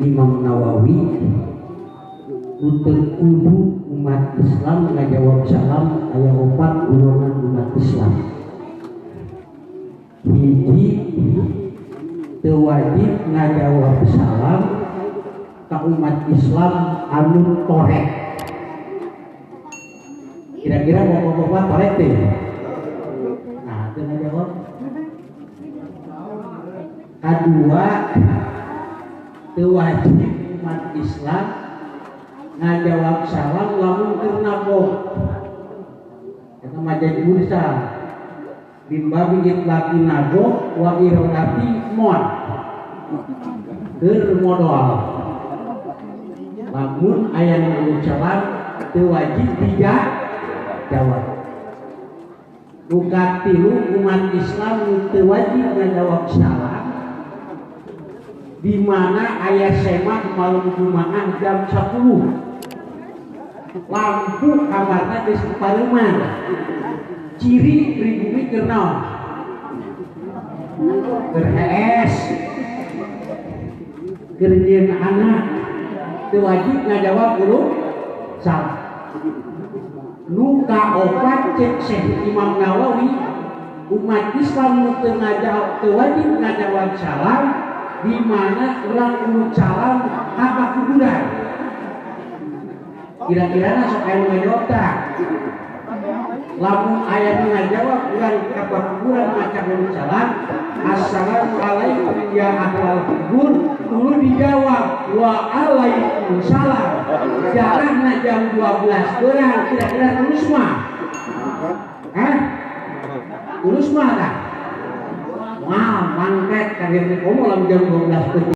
Imam Nawawi, nu teu kudu umat Islam ngajawab salam aya opat golongan umat Islam. Hiji, teu wajib ngajawab salam ka umat Islam anu torek. Kira-kira bapak-bapak torek teh? Nah, teu ngajawab. Kedua, teu wajib umat Islam ngajawab salam lamun keur nabok. Eta majaz mursal. Min babi itlaqi nabok wa iradati mod. Keur modal. Lamun aya nu salam teu wajib dijawab. Nu katilu, umat Islam nu teu wajib ngajawab salam di mana aya semak malam Jumaah jam 10, lampu kamarna geus pareuman, ciri pribumi keur naon? Keur hees, keur nyieun anak, teu wajib ngajawab guru salam. Nu kaopat, cek Syekh Imam Nawawi, umat Islam nu teu ngajawab, teu wajib ngajawab salam di mana urang uluk salam ka kuburan. Kira-kira sok aya nu ngajawab tah? Lamun aya nu ngajawab, urang ka kuburan maca uluk salam, "Assalamualaikum ya ahlal kubur," tuluy dijawab, "Waalaikumsalam." Jarakna jam 12 berang, kira-kira tulus mah? Hah? Tulus mah tah? Wah, mangket kadir komo lamun jam 12 peuting.